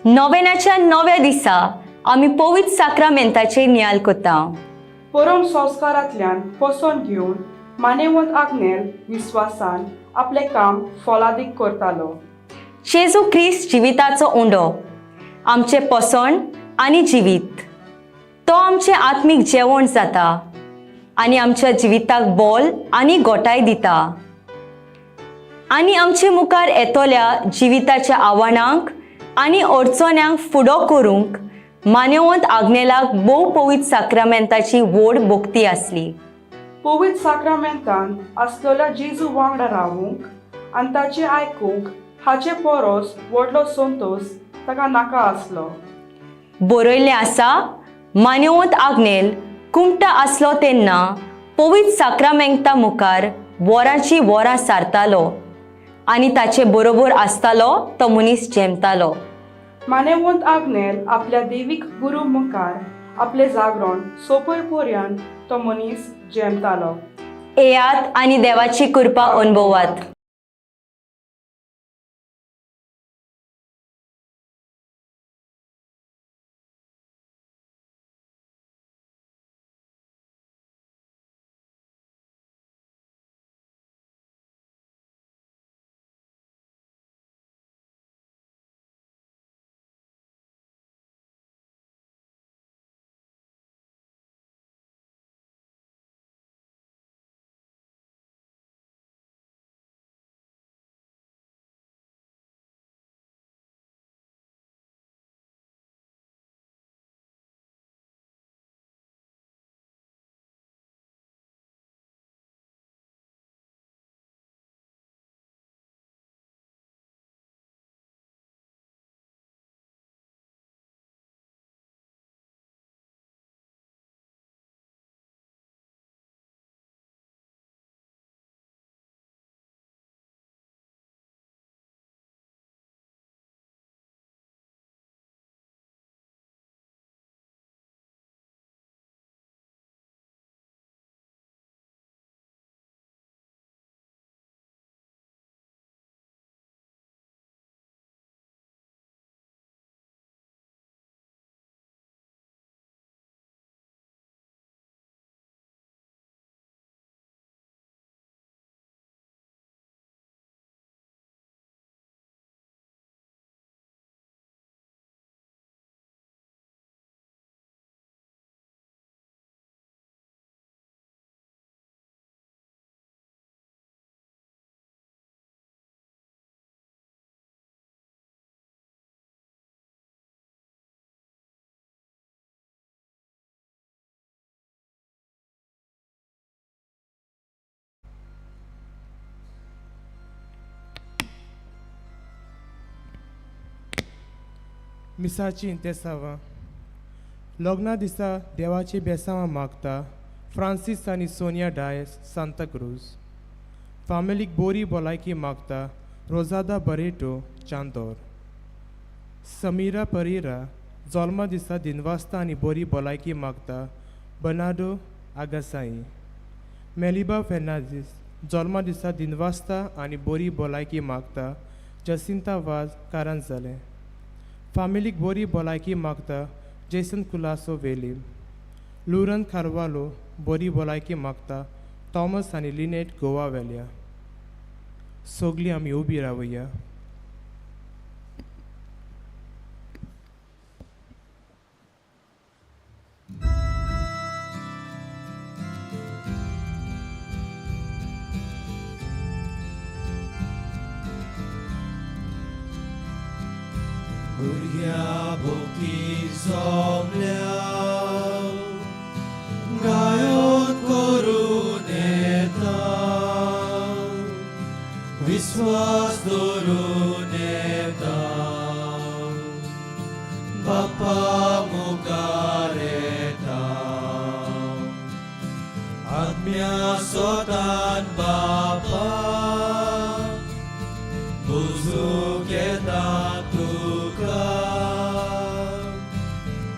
नोवेनाच्या नव्या दिसा आमी पवित्र साक्रामेंताचेर नियाल करता. परम संस्कारांतल्यान पोसण घेवन मानेवंत आग्नेल विस्वासान आपलें काम फोलादीक करतालो. जेजू क्रिस्त जिविताचो उंडो, आमचें पोसण आनी जिवीत. तो आमचें आत्मीक जेवण जाता आनी आमच्या जिविताक बोल आनी गोटाय दिता आनी आमचे मुखार येतल्या जिविताच्या आव्हानांक आनी अडचण्यांक फुडो करूंक मानेवंत आग्नेलाक भोव पवित्र साक्रामेंताची व्हड भक्ती आसली. पवित्र साक्रामेंतान आसलेल्या जेजू वांगडा रावूंक आनी ताचें आयकूंक हाचे परस व्हडलो संतोश ताका नाका आसलो. बरयल्लें आसा, मानेवंत आग्नेल कुमटा आसलो तेन्ना पवित्र साक्रामेंता मुखार वरांची वरां सारतालो आनी ताचे बरोबर आसतालो तो मनीस जेमतालो. मानेवंत आग्नेल आपल्या देवीक गुरू मुखार आपलें जागरण सोंपय पर्यंत तो मनीस जेमतालो. येयात आनी देवाची कृपा अनुभवात. मिसाची इंतेसांवां. लग्ना दिसा देवाची बेसांवां मागता फ्रांसीस आनी सोनिया डायस, सांताक्रूज. फामिलीक बोरी भलायकी मागता रोजादा बरेटो, चांदोर. समीरा परेरा जल्मा दिसा दिनवास्ता आनी बोरी भलायकी मागता बर्नाडो आगासाई. मेलिबा फेर्नांदीस जल्मा दिसा दिनवास्ता आनी बोरी भलायकी मागता जसिंता वाज, कारांजाले. फामिलीक बोरी भलायकी मागता जेसन कुलासो, वेलीम. लुरन खारवालो बोरी भलायकी मागता थॉमस आनी लिनेट, गोवा वेल्या. सगळीं आमी उबी रावया. भुरग्या भोक्ती जमल्या गायन करून येता, विस्वास दवरून येता, बापा मुखार येता, आत्म्या सोतान बापा बुजूंक येता तुका,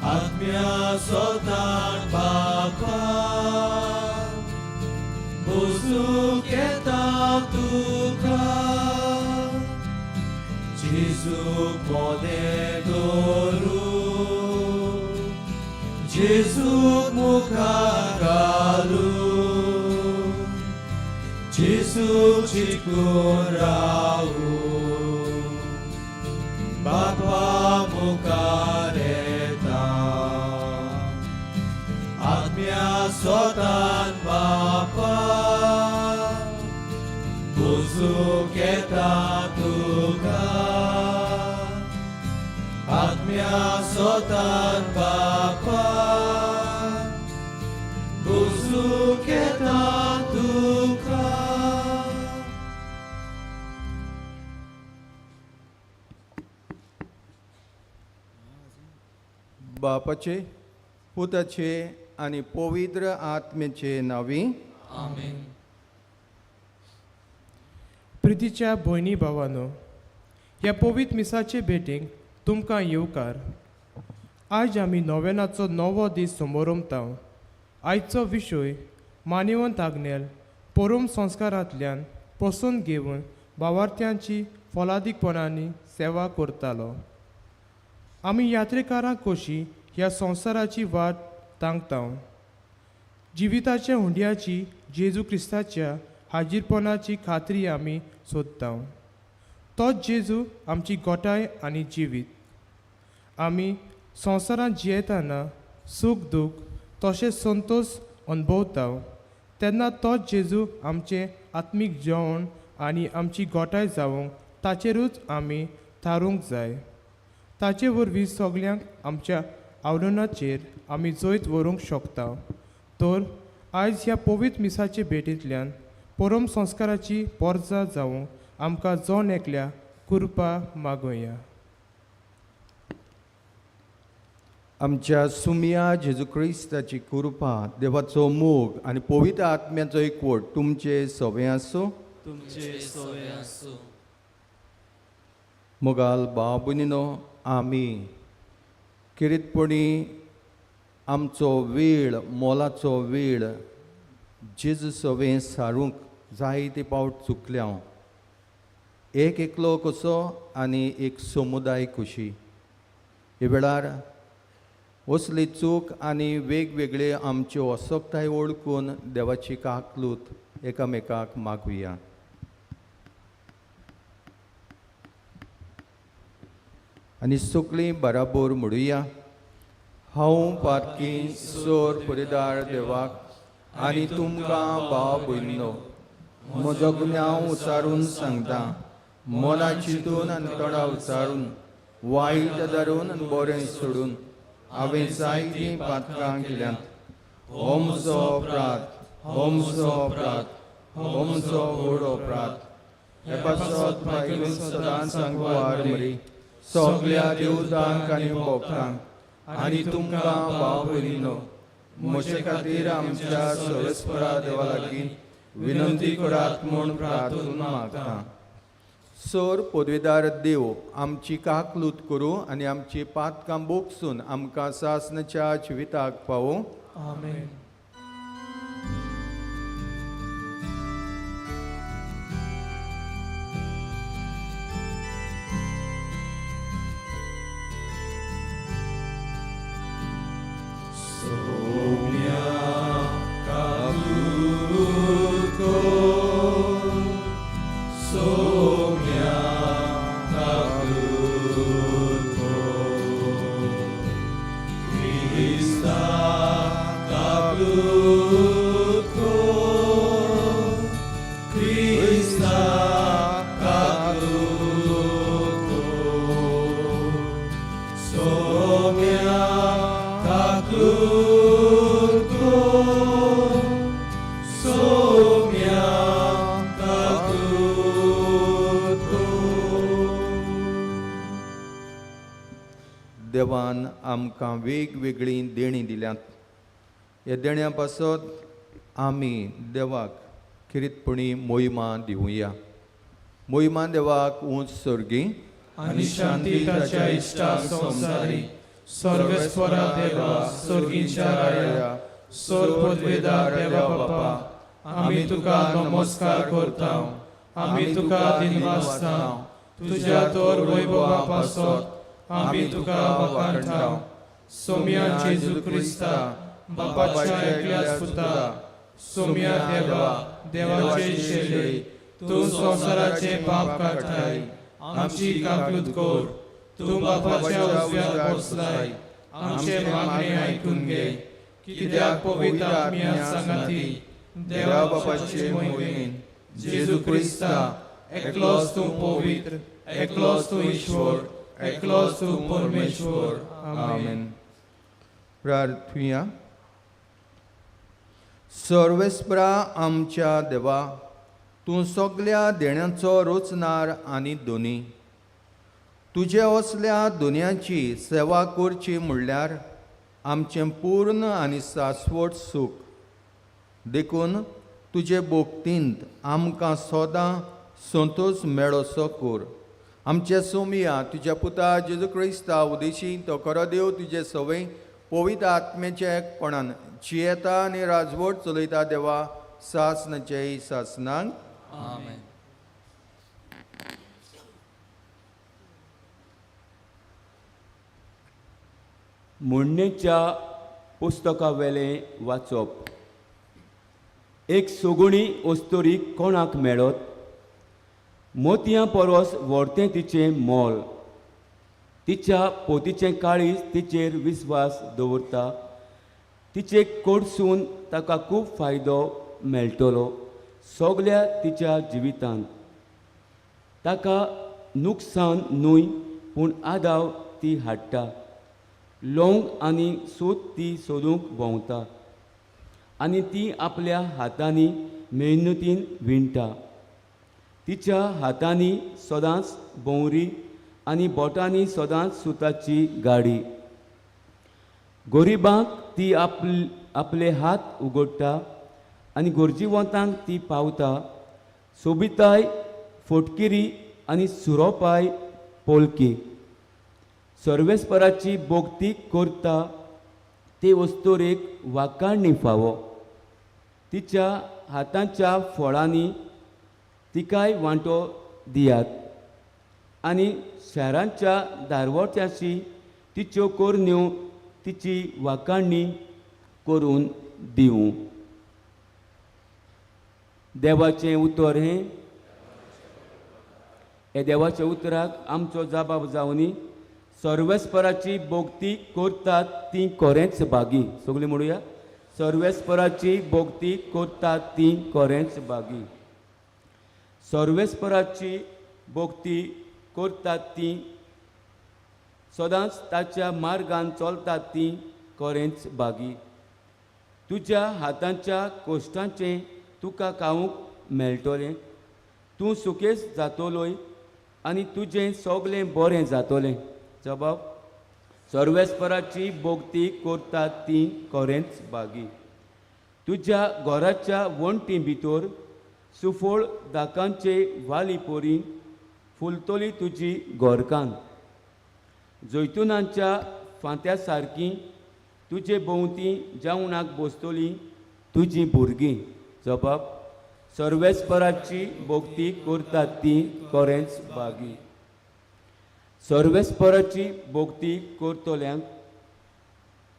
आत्म्या सोतान बापा बुजूंक येता तुका. जेजूक मोदें दवरून जेजूक मुखार घालून जेजूक चिटकून रावूं बापा मुखार येता आत्म्या सोतान बापा बुजूंक येता तुका आत्म्या सोतान बापा बुजूंक येता तुका. बापाचे, पुताचे आनी पवित्र आत्म्याचे नांवी. आमेन. प्रितीच्या भयणी भावानो, ह्या पवित्र मिसाचे भेटींक तुमकां येवकार. आयज आमी नोवेनाचो नवो दीस समोरमता. आयचो विशय मानिवंत आग्नेल परोम संस्कारांतल्यान पसंत घेवन भावार्थ्यांची फलादीकपणांनी सेवा करतालो. आमी यात्रेकारांक कशी ह्या संवसाराची वाट तांकता. जिविताच्या हुंड्याची जेजू क्रिस्ताच्या हाजीरपणाची खात्री आमी सोदता. तोच जेजू आमची गोठाय आनी जिवीत. आमी संवसारांत जियेतना सूख दूख तशेंच संतोश अनुभवता तेन्ना तोच जेजू आमचें आत्मीक जेवण आनी आमची गोठाय जावंक ताचेरूच आमी थारूंक जाय. ताचे वरवीं सगल्यांक आमच्या आवडनाचेर आमी जैत व्हरूंक शकता. तर आयज ह्या पवित्र मिसाचे भेटींतल्यान परम संस्काराची पोरजा जावंक आमकां जण एकल्या कृपा मागोया. आमच्या सुमया जेजू क्रिस्ताची कृपा, देवाचो मोग आनी पवित्र आत्म्याचो एकवट तुमचे सवे आसूं. तुमचे सोवे आसूं. मोगाल भाव भयणीनो, आमी किरीतपणी आमचो वेळ, मोलाचो वेळ जेजू सवें सारूंक जायते पावट चुकल्या हांव, एक एकलो कसो आनी एक समुदाय कशी. हे वेळार असली चूक आनी वेगवेगळे आमच्यो असक्ताय वळखून देवाची काकलूत एकामेकाक मागुया. आनी सगळीं बराबर म्हणुया, हांव पातकी सोर परिदार देवाक आनी तुमकां भाव भयणीनो म्हजो गुन्यांव उचारून सांगता. मना चिंतून आनी तोंडा उचारून, वायट धरून आनी बरें सोडून हांवें जायतीं पातकां केल्यांत. हो म्हजो अपराध, हो म्हजो अपराध, हो म्हजो व्हड अपराध. हे पासत बायकून सदांच सांगवार मरी, सगल्या देवतांक आनी भक्तांक आनी तुमकां भाव भयणीनो म्हजे खातीर आमच्या सर्वेस्परा देवा लागीं विनंती करात म्हूण प्रार्थून मागता. सर पदवेदार देव आमची काकलूत करूं आनी आमची पातकां बोगसून आमकां सासनाच्या जिविताक पावूं. आमेन. देवान आमकां वेगवेगळीं देणीं दिल्यांत. ह्या देण्या पासत आमी देवाक खिरीतपणी मोहिमा दिवया. मोहिमा देवाक उंच सर्गी आनी शांती ताच्या इश्टा संवसारी. सर्वेस्परा देवा, सर्गींच्या राया, सोर पदवेदार देवा बापा, आमी तुका नमस्कार करता, आमी तुका दिनवासता. तुज्या तोर वैभवा पासत आमी तुका वाखाणटा. सोम्या जेजू क्रिस्ता, बापाच्या एकल्याच पुता, सोम्या देवा, देवाचे शेले, तूं संवसाराचे पाप काडटाय, आमची काकलूत कोर. तूं बापाच्या उजव्याक बसलाय, आमचे मागणे आयकून घे. कित्याक पवित्र आत्म्या सांगाती देवा बापाचे मोहिमेन जेजू क्रिस्ता, एकलोच तूं पवित्र, एकलोच तूं ईश्वर, एकलोच तूं परमेश्वर. आमेन. आमेन. प्रार्थुया. सर्वेस्परा आमच्या देवा, तूं सगल्या देण्याचो रचणार आनी दोनी. तुजे असल्या दुनियाची सेवा करची म्हणल्यार आमचें पूर्ण आनी शाश्वत सूख. देखून तुजे भोक्तींत आमकां सदां संतोश मेळोसो कर. आमचे सोमिया तुज्या पुता जेजू क्रिस्ता उदेशी, तो खरो देव, तुजे सवय पवित्र आत्म्याच्या एकपणान जियेता आनी राजवट चलयता देवा, सासनाचे सासनाक. आमेन. म्हणणेच्या पुस्तकावेलें वाचप. एक सगुणी अस्तुरी कोणाक मेळत? मोतयां परस व्हरतें तिचें मोल. तिच्या पोतीचें काळीज तिचेर विस्वास दवरता. तिचे कडसून ताका खूब फायदो मेळटलो सगल्या तिच्या जिवितांत. ताका नुकसान न्हय पूण आदाव ती हाडटा. लोंग आनी सूत ती सोदूंक भोंवता आनी ती आपल्या हातांनी मेहनतीन विणटा. तिच्या हातांनी सदांच भोंवरी आनी बोटांनी सदांच सुताची गाडी. गरिबांक ती आपले हात उगडटा आनी गरजेवंतांक ती पावता. सोबिताय फोटकिरी आनी सुरोपाय पोलकी. सर्वेस्पराची भोक्ती करता ते वस्तुरेक वाकाडणी फावो. तिच्या हातांच्या फळांनी तिकाय वांटो दियात आनी शारांच्या दारवट्याशी तिच्यो कोरण्यो तिची वाकाडणी करून दिवं. देवाचें उतर हें. हे देवाच्या उतराक आमचो जबाब जावनी. सर्वेस्पराची भोक्ती करतात ती कोरेंच भागी. सगळीं म्हणुया, सर्वेस्पराची भोक्ती करतात ती कोरेंच भागी. सर्वेस्पराची भोक्ती करतात ती सदांच ताच्या मार्गान चलतात ती कोरेंच भागी. तुज्या हातांच्या कोश्टांचें तुका खावंक मेळटलें. तूं सुकेस जातलोय आनी तुजें सगलें बरें जातलें. जबाब, सर्वेस्पराची भोक्ती करतात ती कोरेंच भागी. तुज्या घराच्या वण्टी भितर सुफळ दाकांचे वाली पोरी फुलतली तुजी घरकान्न. जैतुनांच्या फांत्या सारकी तुजे भोंवती जेवणाक बसतली तुजी भुरगीं. जबाब, सर्वेस्पराची भोक्ती करतात ती कोरेंच भागी. सर्वेस्पराची भोक्ती करतल्यांक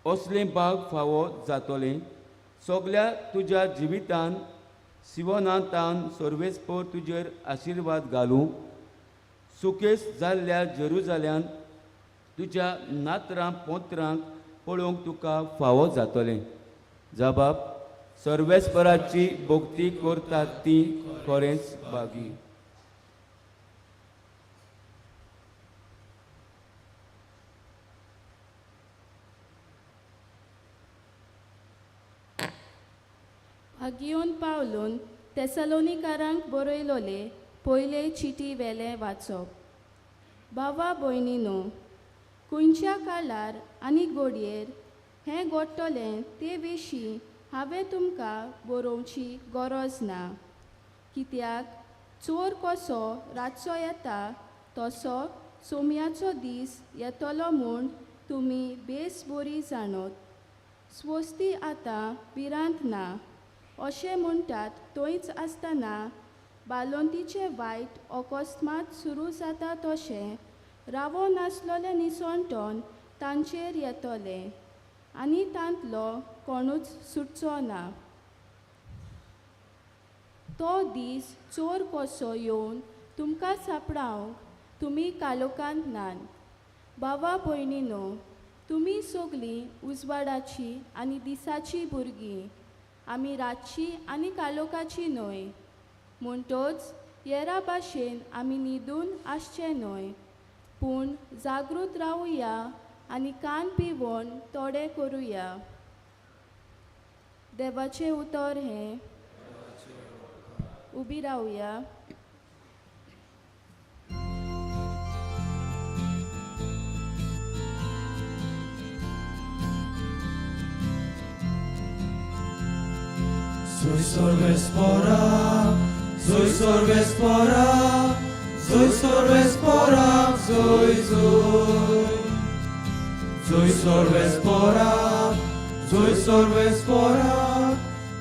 असलें भाग फावो जातलें. सगल्या तुज्या जिवितान सिवनातान सर्वेस्पर तुजेर आशिर्वाद घालूं. सुकेस जाल्ल्या जेरुजाल्यान तुज्या नातरां पोत्रांक पळोवंक तुका फावो जातलें. जबाब, सर्वेस्पराची भोक्ती करतात ती खरेंच भागी. भागियोन पावलून तेसलोनिकारांक बरयलोले पयले चिटी वेलें वाचप. बाबा भयणीनो, खंयच्या काळार आनी घडयेर हें घडटलें ते विशीं हांवें तुमकां बरोवची गरज ना. कित्याक चोर कसो रातचो येता तसो सोम्याचो दीस येतलो म्हूण तुमी बेस बरी जाणत. स्वस्ती आतां भिरांत ना अशें म्हणटात थंयच आसतना बालोंतीचें वायट अकस्मात सुरू जाता तशें रावो नासलोलें निसणटोन तांचेर येतलें आनी तांतलो कोणूच सुटचो ना. तो दीस चोर कसो येवन तुमकां सापडावंक तुमी कालोकांत नात. बाबा भयणीनो, तुमी सगळीं उजवाडाची आनी दिसाची भुरगीं, आमी रातची आनी कालोकाची न्हय. म्हणटच येरा भाशेन आमी न्हिदून आसचें न्हय, पूण जागृत रावया आनी कान पिवन तोडें करुया. देवाचें उतर हें. उबी रावया. Soy sorvespora, soy sorvespora, soy sorvespora, soy soy. Soy sorvespora, soy sorvespora,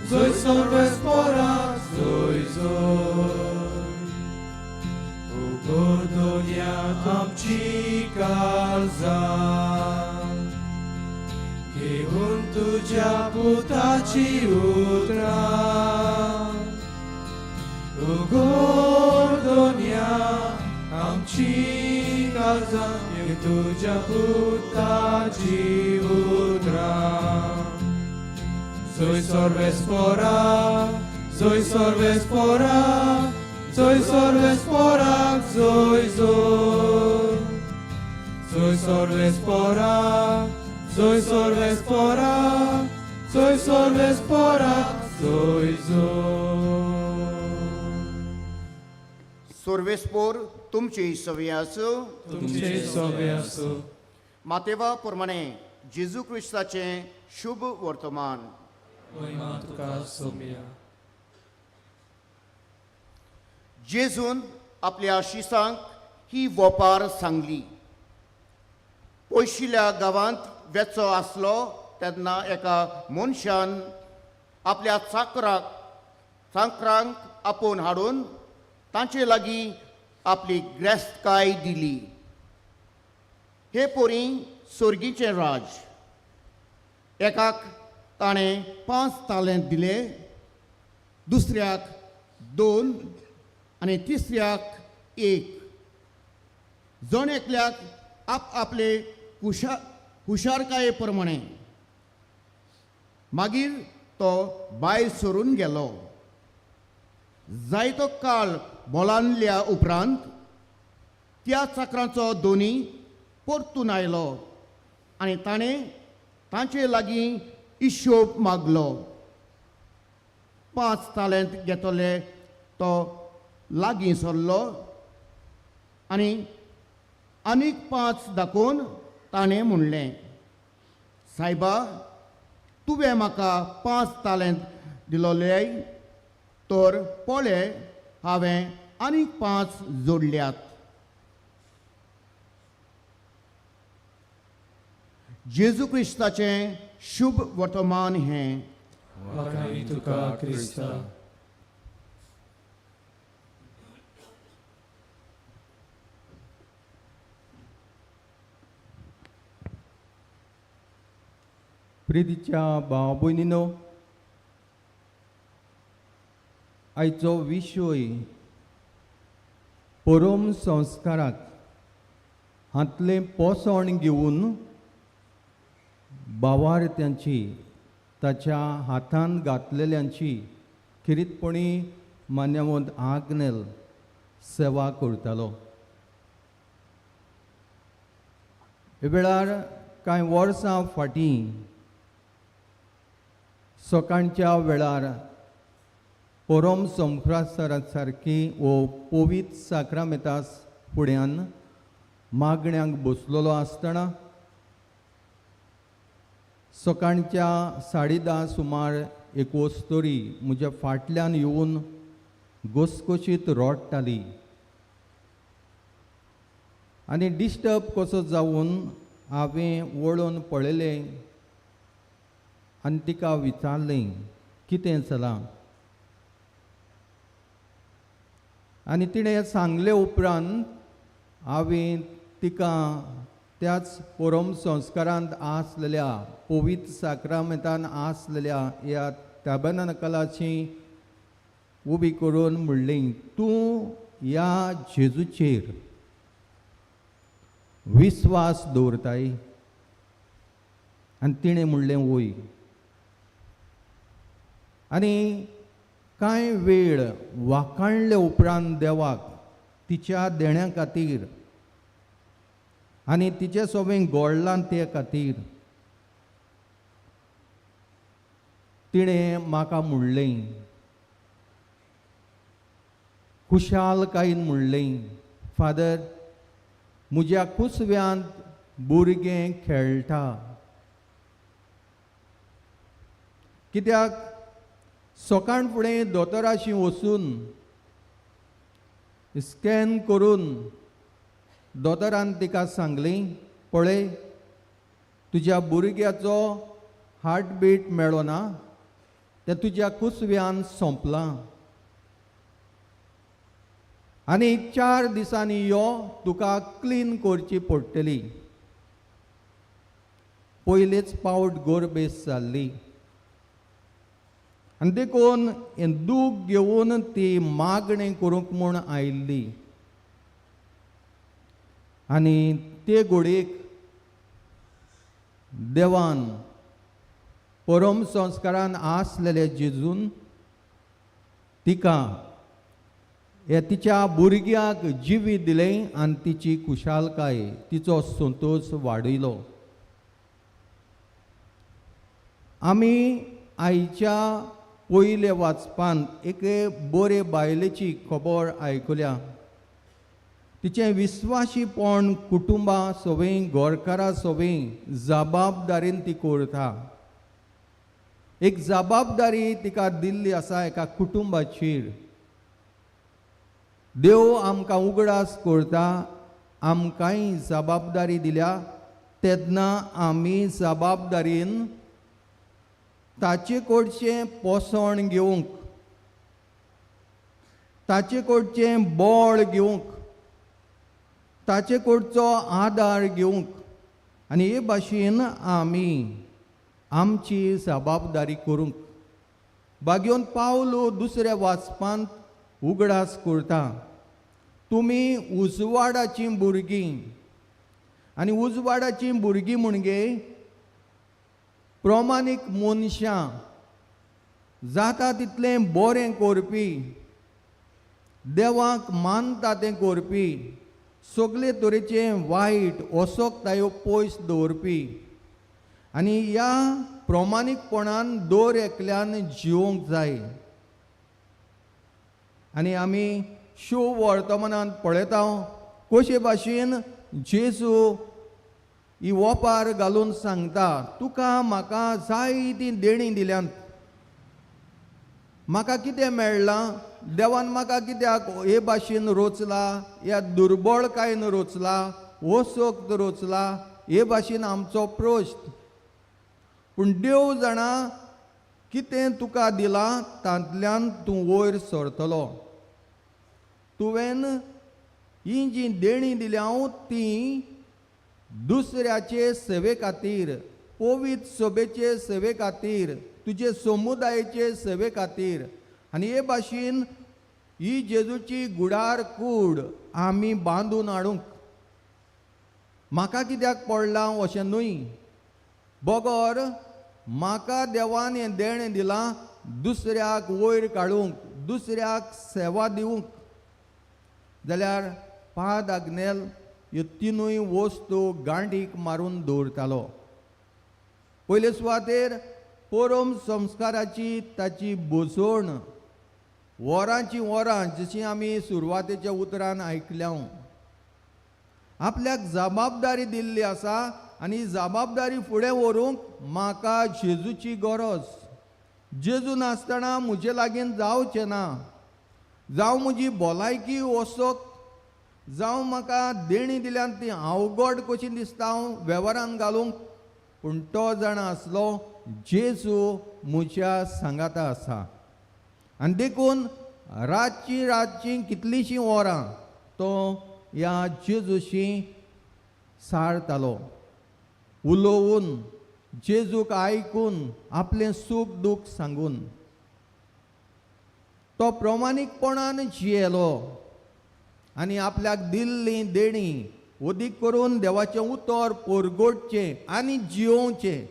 soy sorvespora, soy soy. Ugodonia amci calza, घेऊन तुझ्या पुताची उतरां, उगोडोन्या आमची काळजां, घेवन तुझ्या पुताची उतरां. Soy sorvespora, soy sorvespora, soy sorvespora, soy soy. Soy sorvespora, soy sorvespora, soy sorvespora, soy soy. सोर्वेस्पोर तुमची सवी आसूं. तुमचे सोबे आसूं. मातेवा प्रमाणे जेजू क्रिस्ताचें शुभ वर्तमान. महिमा तुका सोम्या. जेजून आपल्या शिसांक ही वोपार सांगली. पयशिल्या गांवांत वेचो आसलो तेन्ना एका मनशान आपल्या चाकराक चाकरांक आपोवन हाडून तांचे लागीं आपली ग्रेस्तकाय दिली. हे पोरी सोर्गीचें राज. एकाक ताणें 5 तालेंत दिले, दुसऱ्याक 2 आनी तिसऱ्याक 1. जण एकल्याक आपआपले हुशारकाये प्रमाणे. मागीर तो भायर सरून गेलो. जायतो काळ बोलांल्या उपरांत त्या चाकरांचो दोनी परतून आयलो आनी ताणें तांचे लागीं हिशोब मागलो. 5 तालेंत घेतले तो लागीं सरलो आनी आनीक 5 दाखोवन ताणें म्हणलें, सायबा, तुवें म्हाका 5 तालेंत दिलोले, तर पळय हांवें आनीक 5 जोडल्यात. जेजू क्रिस्ताचें शुभ वर्तमान हें. वाखाणी तुका क्रिस्ता. प्रितीच्या भाव भयणीनो, आयचो विशय परम संस्काराक हांतलें पोसवण घेवन बावारत्यांची ताच्या हातान घातलेल्यांची खेरीतपणी मान्यवंत आग्नेल सेवा करतालो. हे वेळार कांय वर्सां फाटीं सकाळच्या वेळार परम संप्रासरा सारकी वो पवित्र साक्रामेंतास फुड्यान मागण्यांक बसलेलो आसतना सकाळच्या 10:30 सुमार एक वस्तोरी म्हज्या फाटल्यान येवन घसघशीत रडटाली आनी डिस्टर्ब कसो जावन हांवें वळोवन पळयलें आनी तिका विचारलें कितें जालां. आनी तिणें सांगले उपरांत हांवें तिका त्याच परम संस्कारांत आसलेल्या पवित्र साक्रामेंतान आसलेल्या ह्या ताबेर्नाकलाची उबी करून म्हणली, तूं ह्या जेजूचेर विस्वास दवरताय? आनी तिणें म्हणलें वय. आनी कांय वेळ वाखाणले उपरांत देवाक तिच्या देण्या खातीर आनी तिचे सोबें गोडलां ते खातीर तिणें म्हाका म्हणलें, खुशालकायेन म्हणलें, फादर म्हज्या कुसव्यांत भुरगें खेळटा. कित्याक सकाळ फुडें दोतोराशी वचून स्कॅन करून दोतोरान तिका सांगली, पळय तुज्या भुरग्याचो हार्टबीट मेळो ना, तें तुज्या कुसव्यान सोंपलां आनी 4 दिसांनी यो, तुका क्लीन करची पडटली. पयलेच पावट गोरबेस जाल्ली आनी देखून हें दूख घेवन ती मागणी करूंक म्हूण आयिल्ली. आनी ते घोडयेक देवान परम संस्कारान आसलेले जेजून तिका हे तिच्या भुरग्याक जिवीत दिलें आनी तिची खुशालकाय, तिचो संतोश वाडयलो. आमी आयच्या पयले वाचपांत एके बरे बायलेची खबर आयकल्या. तिचें विस्वाशीपण कुटुंबा सोबें, गोरकारा सोबें जबाबदारीन ती करता. एक जबाबदारी तिका दिल्ली आसा एका कुटुंबाचेर. देव आमकां उगडास करता, आमकांय जबाबदारी दिल्या तेन्ना आमी जबाबदारीन ताचे कडचें पोसण घेवंक, ताचे कडचें बळ घेवंक, ताचे कडचो आदार घेवंक आनी हे भाशेन आमी आमची जबाबदारी करूंक. बागेवन पावलो दुसऱ्या वाचपांत उगडास करता, तुमी उजवाडाचीं भुरगीं आनी उजवाडाचीं भुरगीं म्हणगे प्रमाणीक मनशां, जाता तितलें बरें करपी, देवाक मानता तें करपी, सगळे तरेचें वायट असोकतायो पयस दवरपी आनी ह्या प्रमाणीकपणान दर एकल्यान जिवंक जाय. आनी आमी शुभ वर्तमानांत पळयता कशे भाशेन जेजू ही ओपार घालून सांगता, तुका म्हाका जायतीं देणीं दिल्यांत, म्हाका कितें मेळ्ळां, देवान म्हाका कित्याक हे भाशेन रोचला, ह्या दुर्बळकायेन रोचला, वसोक्त रोचला, हे भाशेन आमचो प्रश्न. पूण देव जाणा कितें तुका दिलां तांतल्यान तूं वयर सरतलो. तुवें ही जी देणीं दिल्या ती दुसऱ्याचे सेवे खातीर, पवित्र सभेचे सेवे खातीर, तुजे समुदायेचे सेवे खातीर. आनी हे भाशेन ही जेजूची गुडार कूड आमी बांदून हाडूंक म्हाका कित्याक पडलां अशें न्हय, बगर म्हाका देवान हें देणें दिलां दुसऱ्याक वयर काडूंक, दुसऱ्याक सेवा दिवंक. जाल्यार पाद आग्नेल ह्यो तिनूय वस्तू गांडीक मारून दवरतालो. पयले सुवातेर परम संस्काराची ताची बोजवण, वरांची वरां जशी आमी सुरवातेच्या उतरान आयकल्या, आपल्याक जबाबदारी दिल्ली आसा आनी जबाबदारी फुडें व्हरूंक म्हाका जेजूची गरज. जेजू नासतना म्हजे लागीं जावचें ना, जावं म्हजी भलायकी वसोक, जावं म्हाका देणी दिल्यान ती अवघड कशी दिसता हांव वेव्हारान घालूंक, पूण तो जाणा आसलो जेजू म्हज्या सांगाता आसा. आनी देखून रातचीं रातचीं कितलींशीं वरां तो ह्या जेजूशी सारतालो, उलोवन, जेजूक आयकून, आपलें सूख दूख सांगून. तो प्रमाणीकपणान जियेलो आनी आपल्याक दिल्लीं देणीं अदीक करून देवाचें उतर परगटचें आनी जियोवचें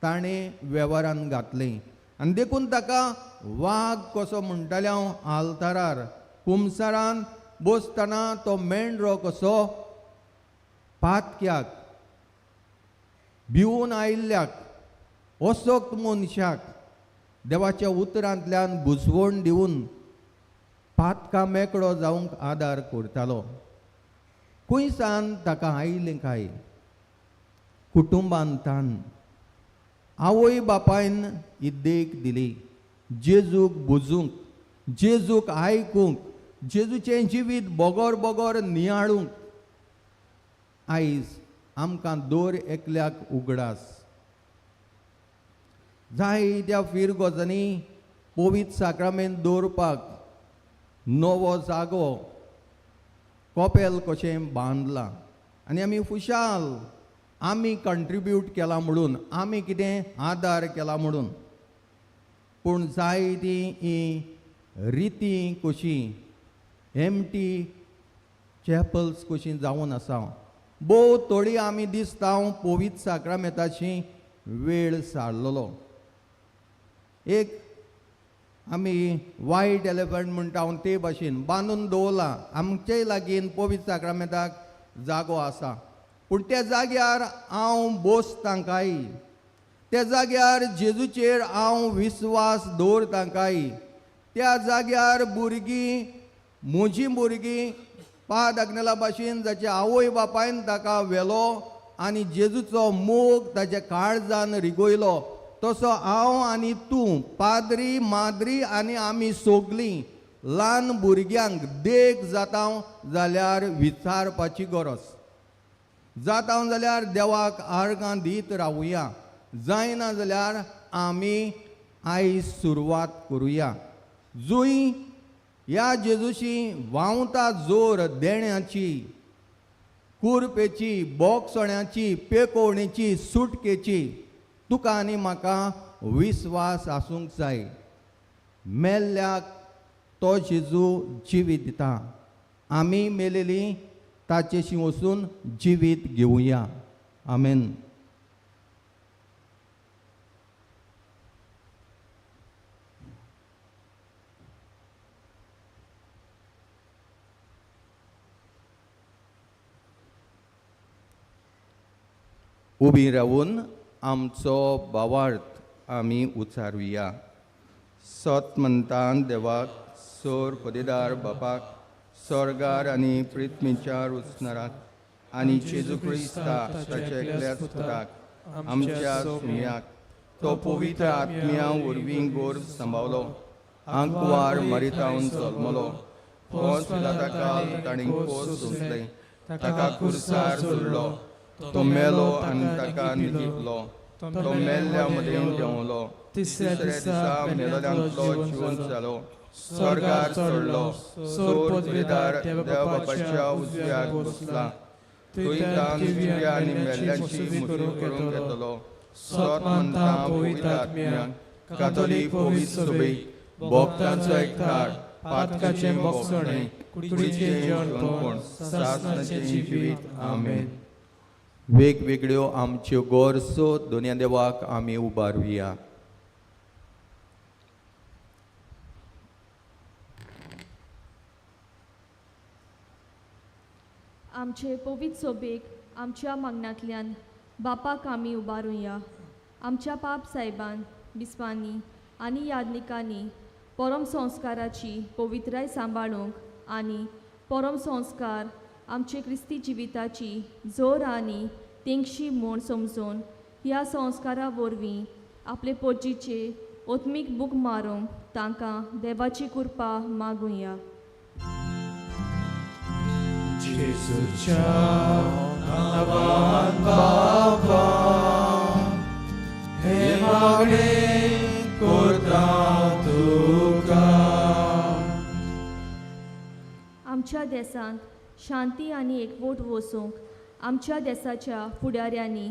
ताणें वेव्हारान घातलें. आनी देखून ताका वाग कसो म्हणटालें हांव आल्तारार कुमसारान बसतना तो मेंढरो कसो पातक्याक भिवून आयिल्ल्याक असक्त मनशाक देवाच्या उतरांतल्यान बुजवण दिवन पातकां मेकळो जावंक आदार करतालो. खंयसान ताका आयलें काय? कुटुंबान तान आवय बापायन ही देख दिली, जेजूक बुजूंक, जेजूक आयकूंक, जेजूचें जिवीत बोगोर बोगोर नियाळूंक. आयज आमकां दर एकल्याक उगडास जायत्या फिरगोजांनी पवित्र साक्रामेंत दवरपाक नवो जागो कपेल कशें बांदलां आनी आमी खुशाल आमी कंट्रिब्यूट केलां म्हणून, आमी कितें आदार केला म्हणून. पूण जायती ही रिती कशी एमटी चॅपल्स कशी जावन आसा. भोव थोडी आमी दिसता पवित्र साक्रामेंताची वेळ सारलेलो. एक आमी वायट एलिफंट म्हणटा हांव ते भाशेन बांदून दवरला. आमचे लागीं पवित्र साक्रामेंताक जागो आसा, पूण त्या जाग्यार हांव बसतां काय? त्या जाग्यार जेजूचेर हांव विस्वास दवरतां काय? त्या जाग्यार भुरगीं, म्हजीं भुरगीं पाद आग्नेला भाशेन जाचे आवय बापायन ताका व्हेलो आनी जेजूचो मोग ताच्या काळजान रिगयलो, तसो हांव आनी तूं पाद्री माद्री आनी आमी सगलीं ल्हान भुरग्यांक देख जाता जाल्यार विचारपाची गरज जाता जाल्यार देवाक आर्गां दीत रावुया, जायना जाल्यार आमी आयज सुरवात करुया. जुंय ह्या जेजूशी व्हांवता जोर देण्याची, कुरपेची, बोगसण्याची, पेकोवणेची, सुटकेची, तुका आनी म्हाका विस्वास आसूंक जाय. मेल्ल्याक तो जेजू जिवीत दिता, आमी मेलेली ताचेशी वचून जिवीत घेवया. आमेन. उबी रावून आमचो भावार्थ आमी उचारुया. सत म्हणटान देवाक, सोर पदेदार बापाक, स्वर्गार आनी पृथ्वीच्या रुचनाराक आनी जेजू क्रिस्ता ताच्या एकल्याच पुताक आमच्या सुम्याक, तो पवित्र आत्म्या वरवीं गोर सांबावलो, आंकवार मरितावन जल्मलो, पोस पिलाता ताणें कोस सोंसलें, ताका कुर्सार सोडलो, तो मेलो आनी ताका निधिपलो, तो मेल्ल्या मदें देंवलो, तिसऱ्या दिसा मेलोल्यांतलो जिवन जालो, स्वर्गार चडलो, सोर पदवेदार देव बापाच्या उजव्याक बसला, थंय तान जिव्या आनी मेल्ल्यांची मुसरी करूंक येतलो. सत म्हणटा पवित्र आत्म्याक, कातोलीक पवित्र सभेक, भक्तांचो एकठार, पातकाचें बोगसणें, कुडीचें जिवनपण, सासणाचें जिवीत. आमेन. वेगवेगळ्यो आमच्यो गरजो दोनया देवाक आमी उबारुया. आमचे पवित्र सोबेक आमच्या मागण्यांतल्यान बापाक आमी उबारुया. आमच्या पाप सायबान, बिस्पांनी आनी यादनिकांनी परम संस्काराची पवित्राय सांबाळूंक आनी परम संस्कार आमचे क्रिस्ती जिविताची जोर आनी तेंगशी म्हूण समजून ह्या संस्कारा वरवीं आपले पोजीचे ओत्मीक बूक मारूंक तांकां देवाची कृपा मागुया. जेजूच्या नांवान बाबा हे मागणें करता तुका, आमच्या देसांत शांती आनी एकवट वसूंक आमच्या देसाच्या फुडाऱ्यांनी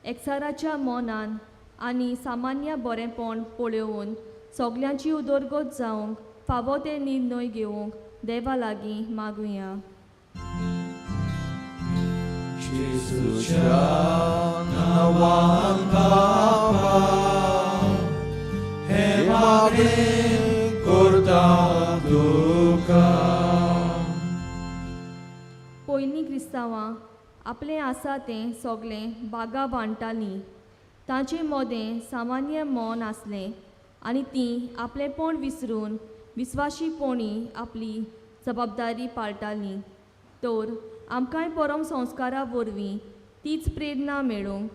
एकचाराच्या मनान आनी सामान्य बरेंपण पळोवन सगल्यांची उदरगत जावंक फावो ते निर्णय घेवंक देवा लागीं मागुया. जेजूच्या नांवान बापा हें मागणें करता तुका. पयलीं क्रिस्तांवां आपलें आसा तें सगलें बागा बांदतालीं. तांचे मदें सामान्य मन आसलें आनी तीं आपलेंपण विसरून विस्वाशीपणी आपली जबाबदारी पाळटालीं. तर आमकांय परम संस्कारा वरवीं तीच प्रेरणा मेळूंक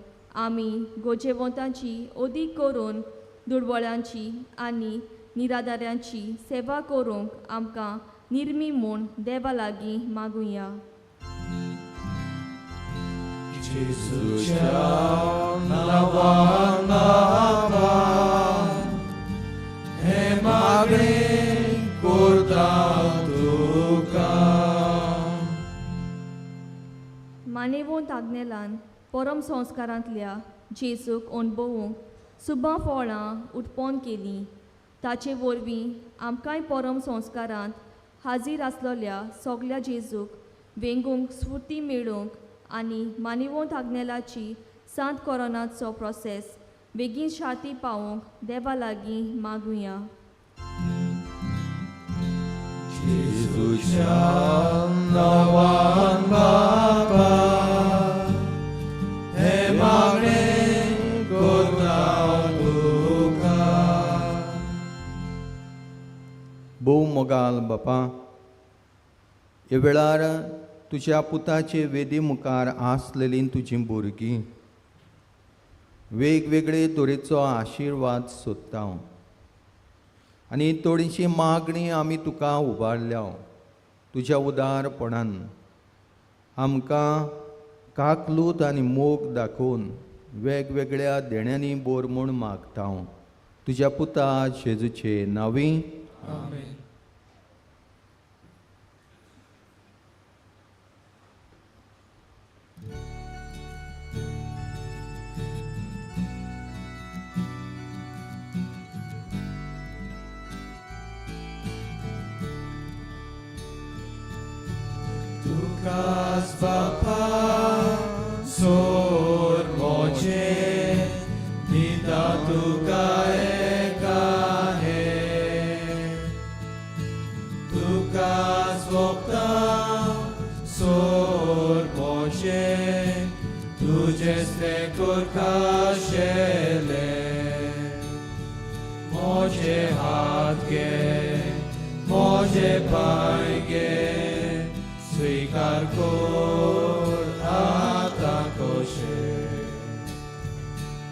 आमी गोजेवंतांची अदीक करून दुर्बळांची आनी निराधाऱ्यांची सेवा करूंक आमकां निर्मी म्हूण देवा लागीं मागुया. जेजूच्या नांवान बापा हें मागणें करता तुका. मानेवंत आग्नेलान परम संस्कारांतल्या जेजूक अणभवूंक सुबां फळां उत्पन्न केलीं. ताचे वरवीं आमकांय परम संस्कारांत हाजीर आसलेल्या सगल्या जेजूक वेंगूंक स्फूर्ती मेळूंक आनी मानिवंत आग्नेलाची सांत कोरोनाचो प्रोसेस बेगीन शांती पावोवंक देवा लागीं मागुया. जेजूच्या नांवान बापा हें मागणें करता तुका. भोव मोगाल बापा, ह्या वेळार तुज्या पुताचे वेदी मुखार आसलेलीं तुजीं भुरगीं वेगवेगळे तरेचो आशिर्वाद सोदता आनी थोडीशी मागणी आमी तुका उबारल्या. तुज्या उदारपणान आमकां काकलूत आनी मोग दाखोवन वेगवेगळ्या देण्यांनी बोर म्हूण मागता. तुज्या पुता जेजूचे नांवी आमेन. तुकाच बापा सोर मोजें दिता तुका एका हें. तुकाच वखदां सोर मोजें तुजेंच तें करखाशेलें. मोजे हात घे मोजे पांय घे स्वीकार कर आतां कशें.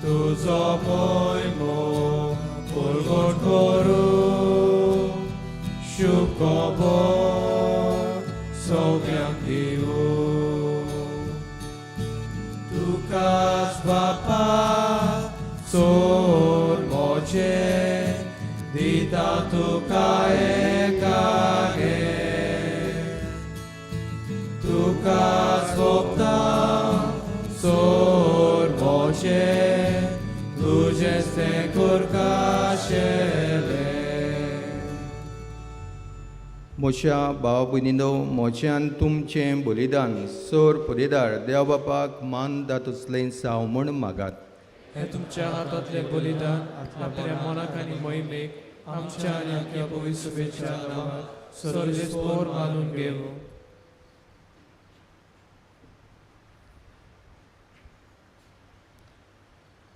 तुजो मोयमो परगट करूं शुभ खबर सगल्यांक दिवूं. तुकाच बापा सोर मोजें दिता तुका एका हें. तुकाच सोंपता सोर मोजें तुजेंच तें करखाशेलें. म्हज्या भाव भयणीनो, म्हज्यान तुमचें बलिदान सोर पुरेदार देव बापाक मान दातुसलें साव म्हूण मागात. हें तुमच्या हातांतलें बलिदान आपल्या मनाक आनी मोहिमेक आमच्या आनी आपल्या पवित्र शुभेच्छा नांवाक सर्वेस्पोर मानून घेवं.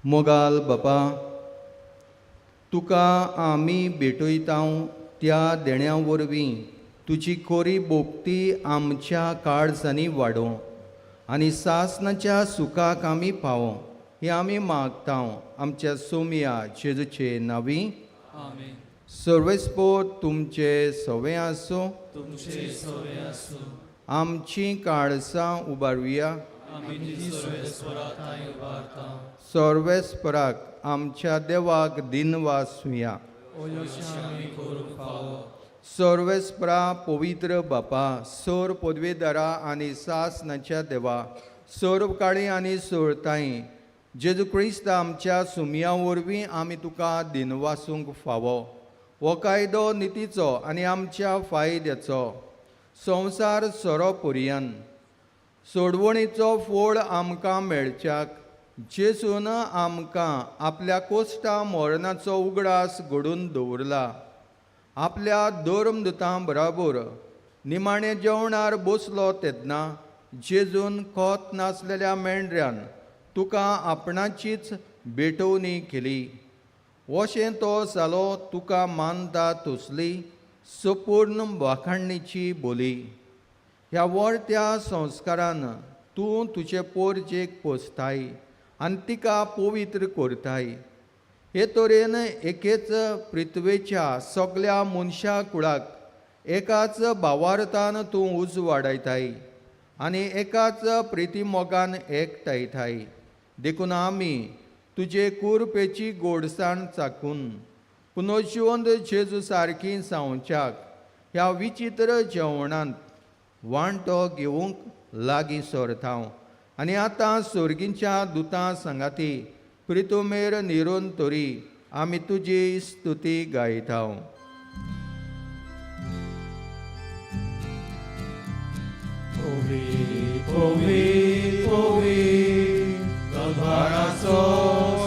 मोगाल बापा, तुका आमी भेटयता त्या देण्या वरवीं तुजी कोरी भोक्ती आमच्या काळजांनी वाडोवं आनी सासणाच्या सुखाक आमी पावों हें आमी मागता आमच्या सोमया जेजूचे नांवी. आमेन. सर्वेस्पोर तुमचे सवे आसूं. तुमचे सवे आसूं. आमची काळजां उबारुया. आमी ती सर्वेस्परा थांय उबारता. सर्वेस्पराक आमच्या देवाक दिनवासुया. आमी करूंक फावो. सर्वेस्परा पवित्र बापा, सोर पदवेदारा आनी सासनाच्या देवा, सोर काळी आनी सोरताई जेजू क्रिस्त आमच्या सुमया वरवीं आमी तुका दिनवासूंक फावो. हो कायदो नितीचो आनी आमच्या फायद्याचो संवसार सोरो पुरयान सोडवणीचो फोळ आमकां मेळच्याक जेजून आमकां आपल्या कोश्टा मरणाचो उगडास घडून दवरला. आपल्या धर्मदुतां बराबर निमाणे जेवणार बसलो तेन्ना जेजून खोत नासलेल्या मेंढऱ्यान तुका आपणाचीच भेटवणी केली. वशें तो जालो तुका मानता तसली सपूर्ण वाखाणणीची बोली. ह्या वर्त्या संस्कारान तूं तुजे पोरजेक पोसताय आनी तिका पवित्र करताय. हे तरेन एकेच पृथ्वेच्या सगल्या मनशा कुळाक एकाच भावार्थान तूं उजवाडायताय आनी एकाच प्रितीमोगान एकठांयताय. देखून आमी तुजे कुरपेची गोडसाण चाकून पुनर्जिवंत जेजू सारकी जावच्याक ह्या विचित्र जेवणांत वांटो घेवंक लागीं सरता. आनी आतां सोर्गींच्या दुतां सांगाती प्रितुमेर निरून तरी आमी तुजी स्तुती गायता. Ovi, ovi, ovi, दरबाराचो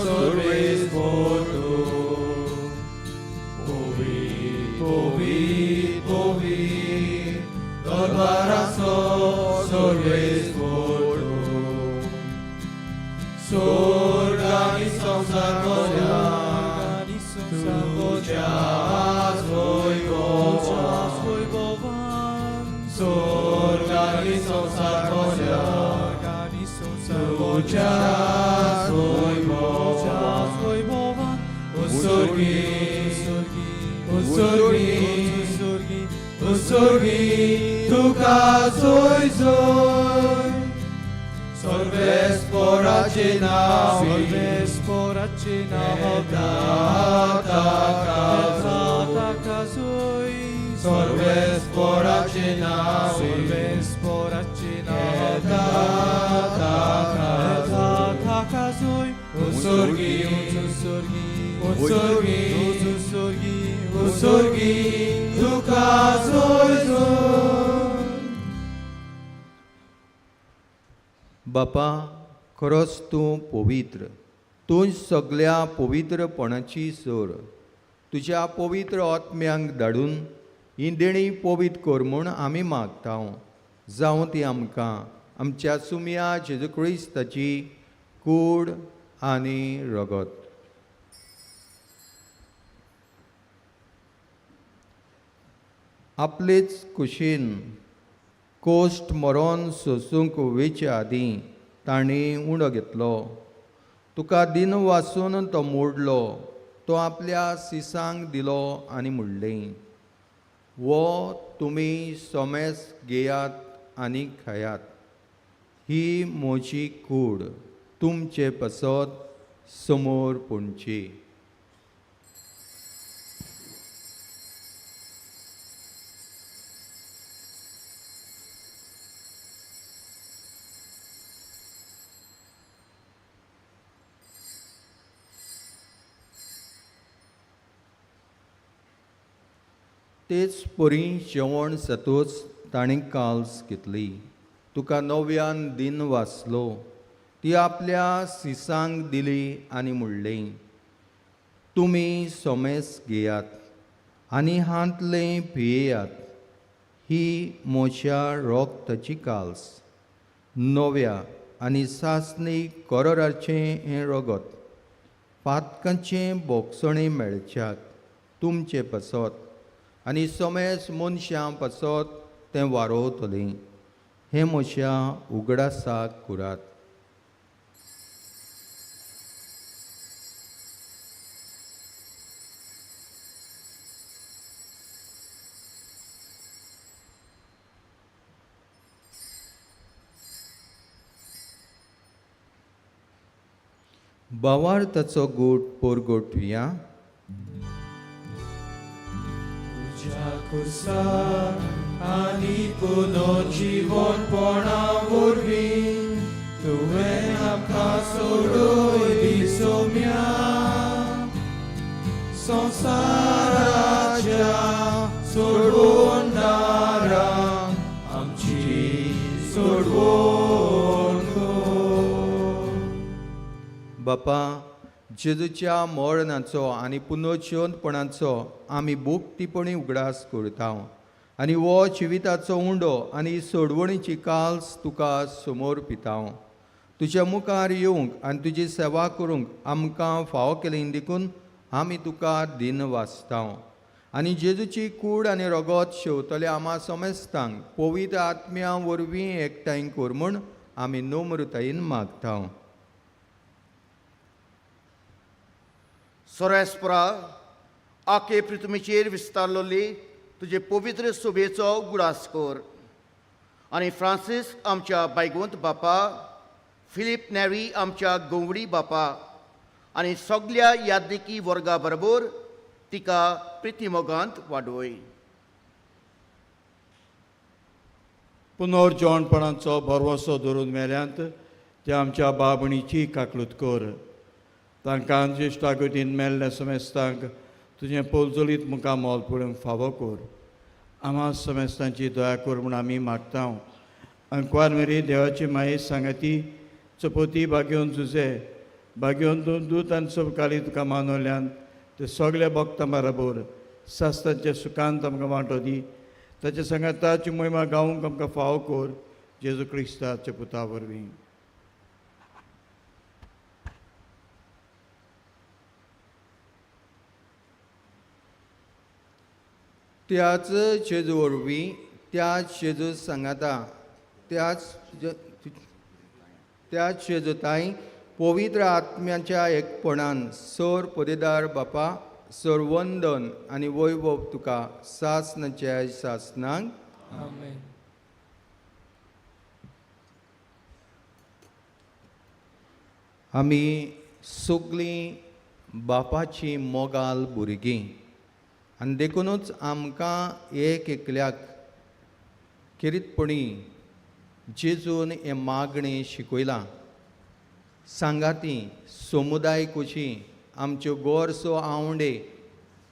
सर्वेस्पर तूं. ओवी, ओवी, ओवी, दरबाराचो सर्वेस्पर तूं. स्वर्ग आनी संवसार म्हज्या तुज्याच वैभवान. स्वर्ग आनी संवसार म्हज्या तुज्याच वैभवान. उत्सर्गी, उत्सर्गी, उत्सर्गी तुका जोय जोय. सर्वेस्पराचे नांव, सर्वेस्पराचे नांव ताका जोय. सर्वेस्पराचे नांव, सर्वेस्पराचे नांव ताका जोय. उत्सर्गी, उत्सर्गी, उत्सर्गी, उत्सर्गी, उत्सर्गी तुका जोय जोय. बापा, खरोच तूं पवित्र, तूं सगल्या पवित्रपणाची सोर. तुज्या पवित्र आत्म्यांक धाडून ही देणी पवित्र कर म्हूण आमी मागता. जावं ती आमकां आमच्या सुमया जेजू क्रिस्ताची कूड आनी रगत. आपलेच कुशीन कोश्ट मरोन सोसूंक वेचे आदीं तांणी उणो घेतलो. तुका दिन वासून तो मोडलो, तो आपल्या सिसांक दिलो आनी म्हणलें, वो तुमी सोमेस घेयात आनी खायात, ही म्हजी कूड तुमचे पसत समोर पुणची. तेच परी जेवण जातूच ताणें काल्स घेतली, तुका नव्यान दिन वाचलो, ती आपल्या सिसांक दिली आनी म्हणलें, तुमी सोमेस घेयात आनी हांतलें पियेयात, ही म्हज्या रोगताची काल्स, नव्या आनी सासणी करोराचें हें रगत, पातकांचें बोगसणें मेळच्याक तुमचे पसत आनी सोमेस मनशां पसत तें वारोवतलें. हें म्हज्या उगडासाक कुरात. कुसाक आनी पुनर्जिवनपणा वरवीं तुवें आमकां सोडयली सोम्या संवसाराच्या सोडवणारा आमची सोडवण कर. बापा, जेजूच्या मरणाचो आनी पुनर्जिवंतपणाचो आमी भोक्तीपणी उगडास करता आनी हो जिविताचो उंडो आनी सोडवणीची काल्स तुका समोर पिता. तुज्या मुखार येवंक आनी तुजी सेवा करूंक आमकां फावो केली देखून आमी तुका दिन वाचता. आनी जेजूची कूड आनी रगत शेवतले आमा समेस्तांक पवित्र आत्म्या वरवीं एकठांय कर म्हूण आमी नम्रतायेन मागता. सोरेस्परा, आखे पृथ्वीचेर विस्तारलोली तुजे पवित्र सोबेचो उगडास कर आनी फ्रांसीस आमच्या बायगोंत बापा, फिलीप नेरी आमच्या गोंवडी बापा आनी सगल्या यादनिकी वर्गा बरोबर तिका प्रितीमोगांत वाडोय. पुनर्जिवणपणाचो भरवसो धरून मेल्यांत त्या आमच्या बाबणीची काकलूत कर. तांकां ज्येश्ठागतीन मेल्ल्या समेस्तांक तुजें पोलजोलीत मुखार मोल पळोवंक फावो कर. आमा समेस्तांची दया कर म्हूण आमी मागता. अंकवार मेरी देवाची माये सांगाती चपोती बागेवन जुजे बागेवन दोन दूत आनी सबकाली तुका मानवल्यान ते सगळे भक्तां बराबर सास्तांच्या सुखांत आमकां वांटो दी. ताच्या सांगाताची मोहिमा गावंक आमकां फावो कर जेजू क्रिस्ताच्या पुता वरवीं. त्याच जेजू वरवीं, त्याच जेजू सांगाता, त्याच जेजूताय पवित्र आत्म्याच्या एकपणान सर पदेदार बापा सरवंदन आनी वैभव तुका सासनाच्या सासनाक. आमेन. आमी सगळीं बापाची मोगाल भुरगीं आनी देखुनूच आमकां एक एकल्याक खेरीतपणी जेजून हें मागणें शिकयलां. सांगाती समुदाय कशी आमच्यो गोरसो आवंडे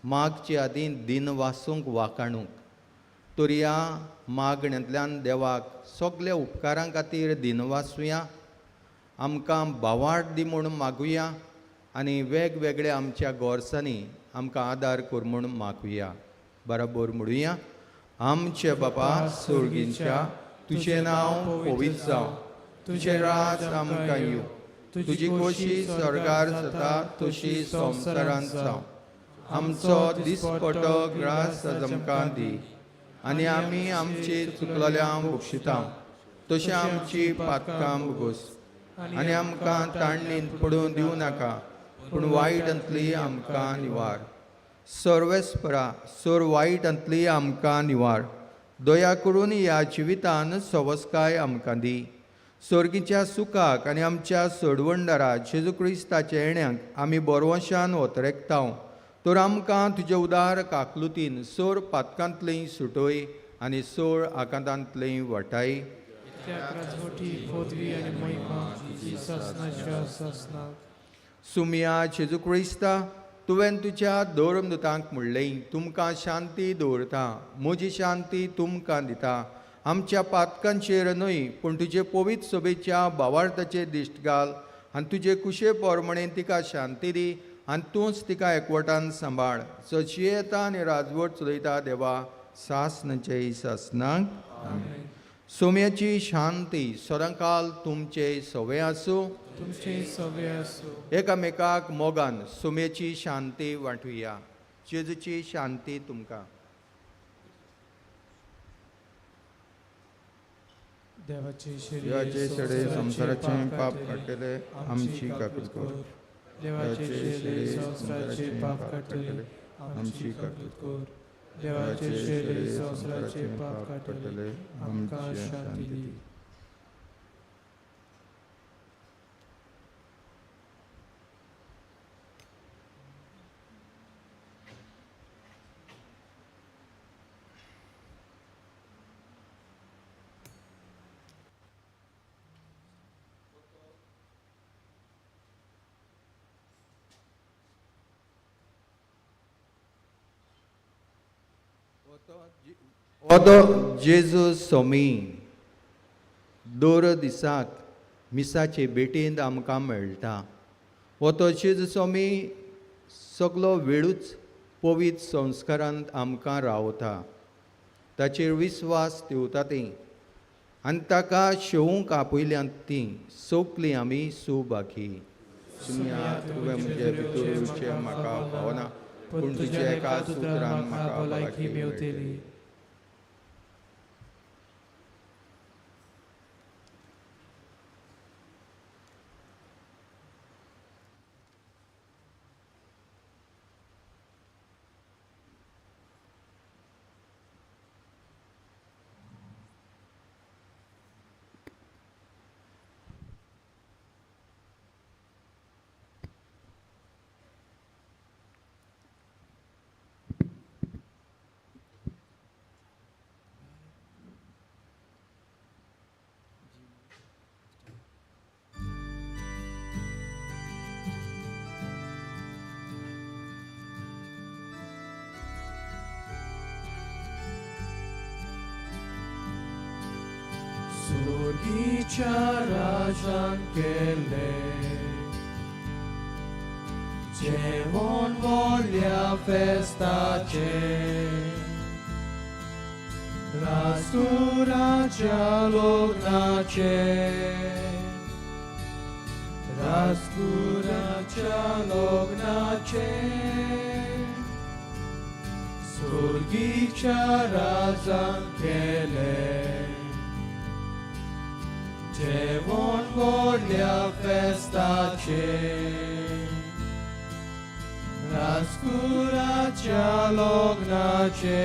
मागचे आदीं दिन वासूंक वाकाणूंक तर ह्या मागण्यांतल्यान देवाक सगल्या उपकारां खातीर दिन वासुया, आमकां भावार्थ दी म्हूण मागुया आनी वेगवेगळ्या आमच्या गोरसांनी आमकां आदार कर म्हूण मागुया. बराबर म्हणुया. आमचे बापा सोर्गींच्या, तुजें नांव पवित्र जावं, तुजें राज आमकां येवं, तुजी खोशी स्वर्गार जाता तशी संवसारांत जावं. आमचो दिसपटो ग्रास आज आमकां दी आनी आमी आमची चुकलेल्या बक्षिता तशें आमची पातकां भोगोस आनी आमकां ताणणींत पडून दिवं नाका पूण वायटांतली आमकां निवार. सर्वेस्परा सर वायटांतली आमकां निवार. दया करून ह्या जिवितान सवस्काय आमकां दी. सोर्गीच्या सुखाक आनी आमच्या सोडवणदारा जेजू क्रिस्ताच्या येण्याक आमी बरवशान ओतरेकता तर आमकां तुजे उदार काकलुतीन सोर पातकांतली सुटोय आनी सोर आकांतांतली वाटाय. सुमिया जेजू क्रिस्ता, तुवें तुज्या धर्मदूतांक म्हणलें, तुमकां शांती दवरता, म्हजी शांती तुमकां दिता. आमच्या पातकांचेर न्हय पूण तुजे पवित्र सभेच्या भावार्थाचेर दिश्ट घाल आनी तुजे कुशे प्रमाणे तिका शांती दी आनी तूंच तिका एकवटान सांबाळ. सची येता आनी राजवट चलयता देवा सासनाचे सासनाक. सोम्याची शांती सदांकाल तुमचे सवे आसूं, तुमचे सवे आसूं. एकामेकाक मोगान सोम्याची शांती वांटुया. जेजूची शांती तुमकां. देवाचे शेडे संवसाराचें पाप काडटले आमची काकूट कर. देवाचे शेडे संवसाराचे पाप काडटले आमची काकूट कर. देवाचे शेडे संवसाराचे पाप काडटले आमकां शांती दी. ओदो जेजू सोमी दर दिसाक मिसाचे भेटींत आमकां मेळटा. हो तो जेजू सोमी सगलो वेळूच पवित्र संस्कारांत आमकां रावता. ताचेर विस्वास ठेवता तीं आनी ताका शेवूंक आपयल्यांत तीं सगलीं आमी सुबाकी. तुवें म्हजे भितर येवचें म्हाका फावना, पूण तुज्या एका सुत्रान म्हाका भलायकी मेवतली. सोर्गीच्या राजान केले जेवण व्हडल्या फेस्ताचे, राजकुराच्या लग्नाचे, राजकुराच्या लग्नाचे, सोर्गीच्या राजान केले जेवण व्हडल्या फेस्ताचे, राजकुराच्या लग्नाचे,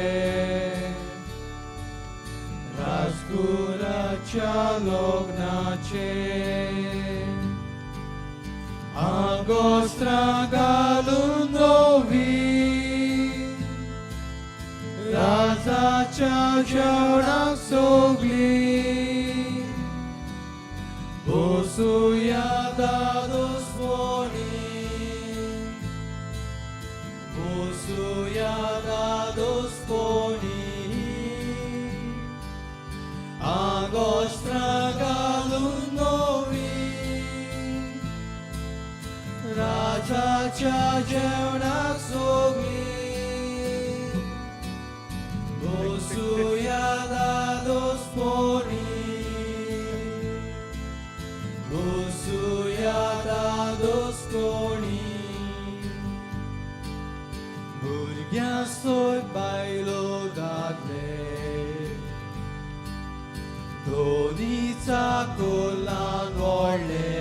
राजकुराच्या लग्नाचे. आंगोस्त्रां घालून नवी राजाच्या जेवणाक सगलीं बसुया दादोसपणी, बसुया दादोसपणी, आंगोस्त्रां घालून नवी राजाच्या जेवणाक सगलीं बसुया दादोसपणी, बसुया दादोसपणी. भुरग्यां सोय बायलो दादले दोनी चाकोलान व्हडले,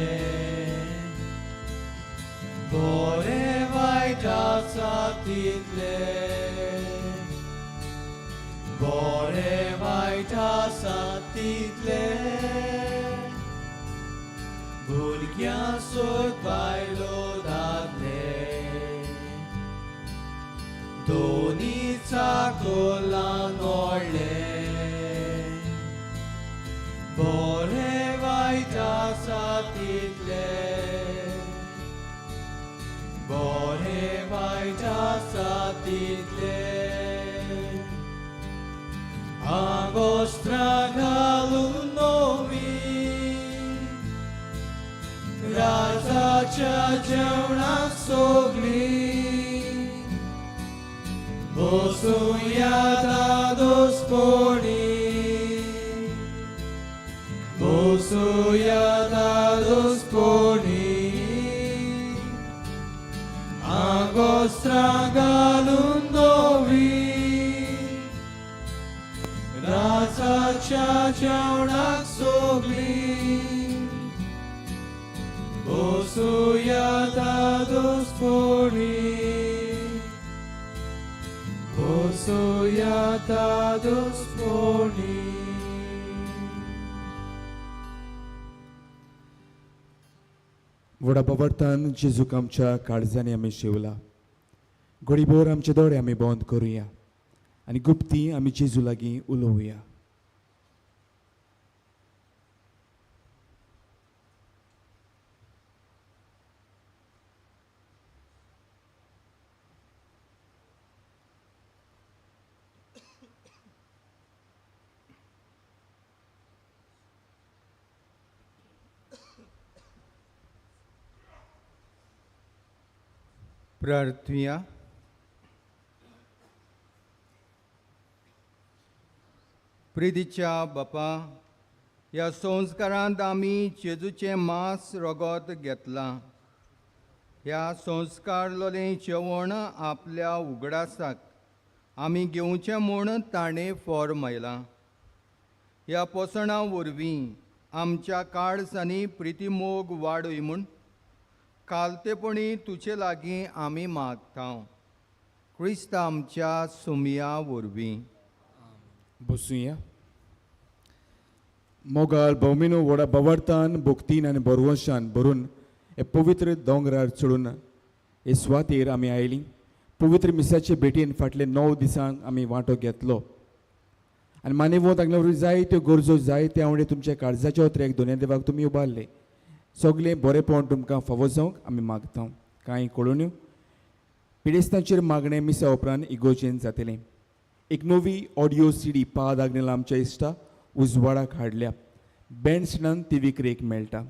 बरें वायट आसा तितले, बरें वायट आसा तितले. भुरग्यां सोय बायलो दादले दोनी चाकोलान व्हडले, बरें वायट आसा तितले, बरें वायट आसा तितले. आंगोस्त्रां घालून नवी राजाच्या जेवणाक सगलीं बसुया दादोसपणी, बसुया दादोसपणी, आंगोस्त्रां घालून नवी राजाच्या जेवणाक सगलीं बसुया दादोसपणी, बसुया दादोसपणी. व्हडा पवर्तान जेजूक आमच्या काळजांनी आमी शेवला. घडीभर आमचे दोळे आमी बंद करुया आनी गुप्ती आमी जेजू लागीं उलोवया. प्रार्थुया. प्रितीच्या बापा, ह्या संस्कारांत आमी जेजूचें मांस रगत घेतलां. ह्या संस्कारलोलें जेवण आपल्या उगडासाक आमी घेवचें म्हूण ताणें फॉर्म आयलां. ह्या पोसणां वरवीं आमच्या काळजांनी प्रितीमोग वाडय म्हूण कालतेपणी तुजे लागीं आमी मागता, क्रिस्त आमच्या सुमया वरवीं. बसुया. मोगाळ भौमिनो, व्हडा बवार्तान, भक्तीन आनी बरवंशान भरून हे पवित्र दोंगरार चडून हे सुवातेर आमी आयलीं. पवित्र मिसाचे भेटीन फाटले 9 दिसांक आमी वांटो घेतलो आनी मानेवत हांगा वरवीं जायत्यो गरजो, जायते आवडे तुमच्या काळजाच्या ओत्रेक दोनया देवाक तुमी उबारले. सगळें बरेंपण तुमकां फावो जावंक आमी मागता. कांय कळोन्यो, पिडेस्तांचेर मागणें मिसा उपरांत इगोजेन जातलें. एक नवी ऑडियो सीडी पाद आग्नेला आमच्या इश्टा उजवाडाक हाडल्या. बँड्सनान ती विक्रेक मेळटा.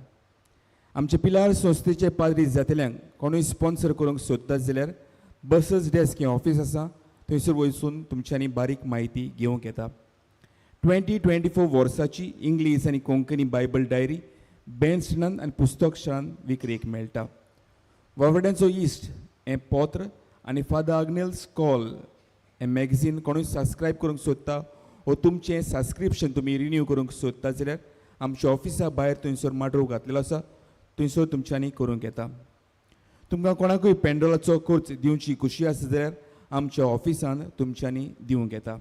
आमचे पिलार संस्थेचे पाद्री जातल्यांक कोणूय स्पॉन्सर करूंक सोदतात जाल्यार बसस डेस्क हें ऑफीस आसा, थंयसर वचून तुमच्यांनी बारीक म्हायती घेवंक येता. 2024 वर्साची इंग्लीश आनी कोंकणी बायबल डायरी बँड्सनान आनी पुस्तक शान विक्रेक मेळटा. वावड्यांचो इश्ट हें पत्र आनी फादर आग्नेल्स कॉल हें मॅगझीन कोणूय सबस्क्रायब करूंक सोदता वो तुमचें सबस्क्रिप्शन तुमी रिन्यू करूंक सोदता जाल्यार आमच्या ऑफिसा भायर थंयसर माटोव घातलेलो आसा, थंयसर तुमच्यांनी करूंक येता. तुमकां कोणाकूय पेंड्रोलाचो खर्च दिवची खुशी आसा जाल्यार आमच्या ऑफिसान तुमच्यांनी दिवंक येता.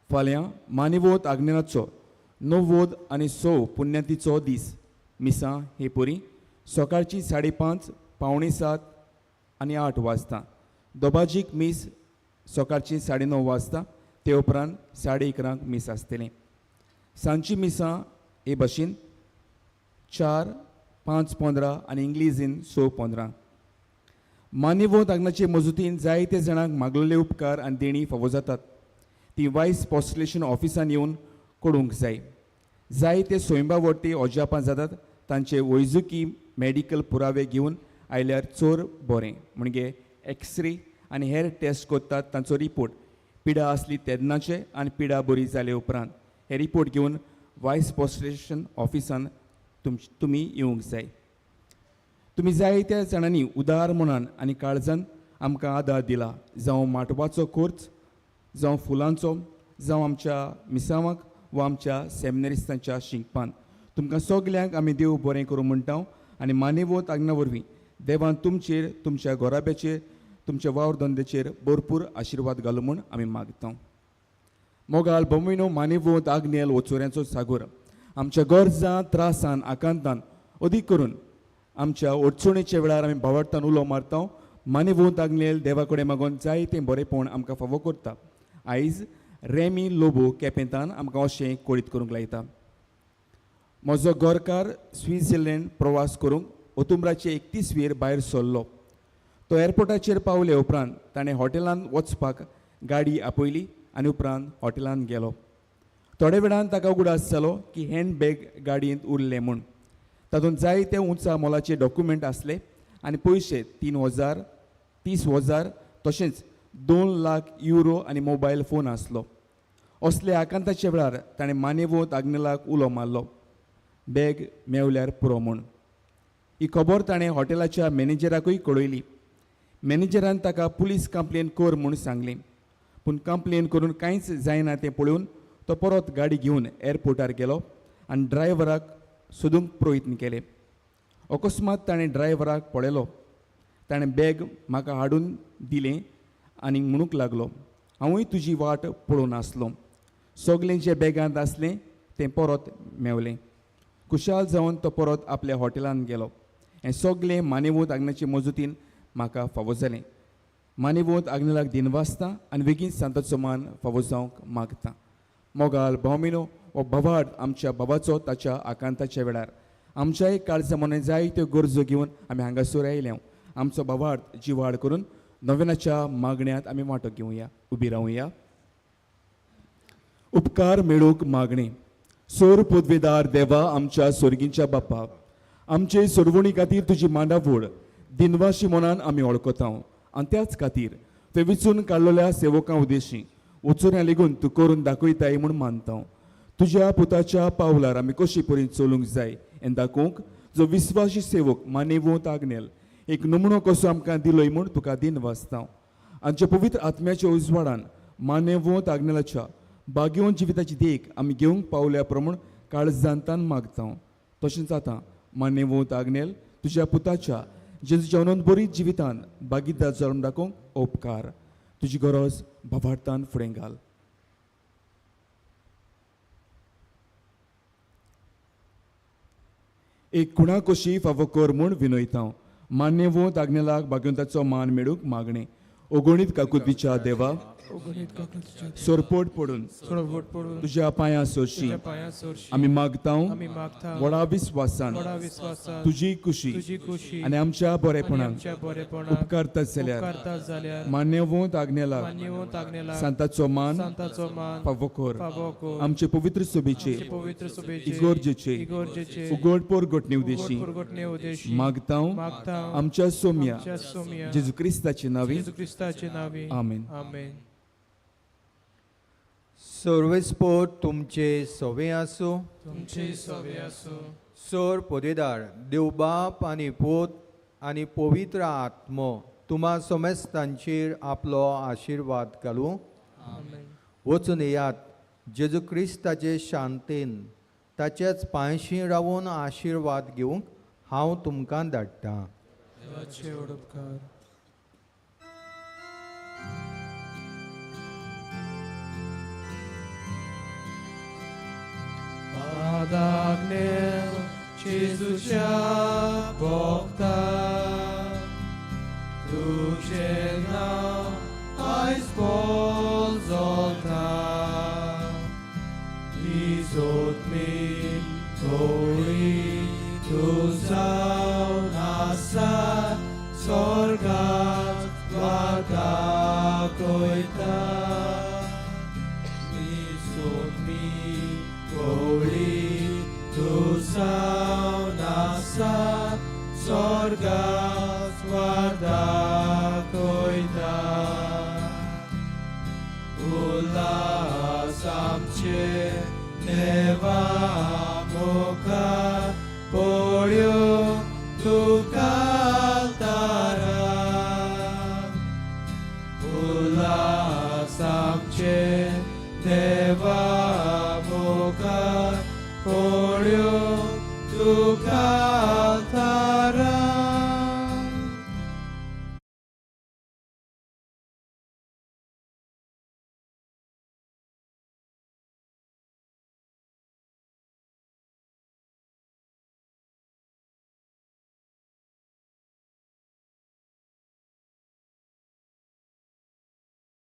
फाल्यां मानिवोत आग्नेलाचो 90 आनी 100 पुण्यातीचो दीस. मिसां हे परी सकाळची 5:30, 6:45 आनी 8 वाजता. दोबाजीक मीस सकाळची 9:30 वाजता, ते उपरांत 11:30 मीस आसतलें. सांजची मिसां हे भशेन 4, 5:15 आनी इंग्लिजीन 6:15. मान्यवंत आंगणाचे मजुतीन जायते जाणांक मागलेले उपकार आनी देणी फावो जातात. ती वायस पोस्टलेशन ऑफिसान येवन करूंक जाय. जायते स्वयंबा वरती अजापां जातात. तांचे वैजकी मेडिकल पुरावे घेवन आयल्यार चड बरें. म्हणजे एक्सरे आनी हेर टेस्ट करतात तांचो रिपोर्ट, पिडा आसली तेन्नाचे आनी पिडा बरी जाले उपरांत हे रिपोर्ट घेवन वायस पोस्टेशन ऑफिसान तुमी येवंक जाय. तुमी जायत्या जाणांनी उदार मनान आनी काळजान आमकां आदार दिला, जावं माटवाचो खर्च, जावं फुलांचो, जावं आमच्या मिसांवाक वा आमच्या सेमिनरिस्तांच्या शिंकपान. तुमकां सगल्यांक आमी देव बरें करूं म्हणटा आनी मानेवत आज्ञा वरवीं देवान तुमचेर, तुमच्या घराब्याचेर, तुमच्या वावर धंद्याचेर भरपूर आशिर्वाद घालूं म्हूण आमी मागता. मोगाल बोमिनो, मानेवत आग्नेल वचोऱ्यांचो सागोर आमच्या गरजां, त्रासान, आकांतान, अदीक करून आमच्या अडचणेच्या वेळार आमी भावार्थान उलो मारता. मानेवत आग्नेल देवा कडेन मागून जायतें बरेंपण आमकां फावो करता. आयज रेमी लोबो केपेंतान आमकां अशें कळीत करूंक लायता. म्हजो गोरकार स्वित्झर्लंड प्रवास करूंक ओतुम्बराचे 31 वेर भायर सरलो. तो एअरपोर्टाचेर पावले उपरांत ताणें हॉटेलांत वचपाक गाडी आपयली आनी उपरांत हॉटेलांत गेलो. थोड्या वेळान ताका उगडास जालो की हँड बॅग गाडयेंत उरलें म्हूण. तातूंत जायते उंचा मोलाचे डॉक्युमेंट आसले आनी पयशे 3,000, 30,000, तशेंच 2 लाख युरो आनी मोबायल फोन आसलो. असले आकांताच्या वेळार ताणें मानेवत आग्नेलाक उलो मारलो, बॅग मेवल्यार पुरो म्हूण. ही खबर ताणें हॉटेलाच्या मॅनेजराकूय कळयली. मॅनेजरान ताका पुलीस कंप्लेन कर म्हूण सांगलें, पूण कंप्लेन करून कांयच जायना तें पळोवन तो परत गाडी घेवन एअरपोर्टार गेलो आनी ड्रायव्हराक सोदूंक प्रयत्न केले. अकस्मात ताणें ड्रायव्हराक पळयलो. ताणें बॅग म्हाका हाडून दिलें आनी म्हणूंक लागलो, हांवूय तुजी वाट पळोवन आसलो. सगलें जें बॅगांत आसलें तें परत मेवलें. खुशाल जावन तो परत आपल्या हॉटेलांत गेलो. हें सगलें मानेवत आग्नाचे मजुतीन म्हाका फावो जालें. मानेवत आग्नेलाक दिनवासता आनी बेगीन सांताचो मान फावो जावंक मागता. मोगाल भावमिनो, हो भावार्थ आमच्या बाबाचो ताच्या आकांताच्या वेळार आमच्याय काळजा मनान जायत्यो गरजो घेवन आमी हांगासर आयल्या. आमचो भावार्थ जिवाड करून नव्यानाच्या मागण्यांत आमी वांटो घेवया. उबी रावया. उपकार मेळूंक मागणें. सोर पदवेदार देवा, आमच्या सोर्गींच्या बापा, आमचे सोडवणी खातीर तुजी मांडावळ दिनवाशी मनान आमी वळखता आनी त्याच खातीर ते विचून काडलेल्या सेवकां उद्देशी वचुन्या लेगून तूं करून दाखयताय म्हूण मानता. तुज्या पुताच्या पावलार आमी कशी परी चलूंक जाय हें दाखोवंक जो विस्वासी सेवक मानेवंत आग्नेल एक नमुनो कसो आमकां दिलोय म्हूण तुका दिनवासता. आमच्या पवित्र आत्म्याच्या उजवाडान मानेवंत आग्नेलाच्या भाग्यवंत जिविताची देख आमी घेवंक पावल्या प्रमाण काळजांतान मागता. तशेंच आतां मानेवंत आग्नेल तुज्या पुताच्या जेजूच्या अनंत बरी जिवितान भागीदार जावन दाखोवंक उपकार. तुजी गरज भावार्थान फुडें घाल. एक खुणा कशी फावो कर म्हूण विनयता. मान्यवंत आग्नेलाक भाग्यवंताचो मान मेळूंक मागणें. ओगणीत काकुतीच्या देवा सोरपोट पडून तुज्या पांयां सोरशी आमी मागता व्हडा विस्वासान तुजी कुशी आनी आमच्या बरेपणाक उपकारता जाल्यार मान्यवंत आग्नेलाक सांताचो मान फावो कर. आमचे पवित्र सभेचे इगोर्जेचे उगड पोरगटणे उद्देशी मागता आमच्या सोम्या जेजू क्रिस्ताचे नांवी. आमेन. सर्वेस्पोर तुमचे सवे आसूं. तुमचे सवे आसूं. सोर पोदेदार देवबाप आनी पूत आनी पवित्र आत्मो तुमा समेस्तांचेर आपलो आशिर्वाद घालूं. वचून येयात जेजू क्रिस्ताचे शांतेन ताच्याच पांयशी रावून आशिर्वाद घेवंक हांव तुमकां धाडटां. देवाचे उपकार. Adagnel Jezusia Bogda तुझे नाव आयज पोजोता इजोत मी कोळी तूं जावन आसा स्वर्गात वादा कोयता इजोत मी कोळी तूं जावन आसा स्वर्गात वादा कोयता. उल्हास आमचे देवा मुखार पळयो तुका तारा. उल्हास आमचे देवा मुखार पळयो तुका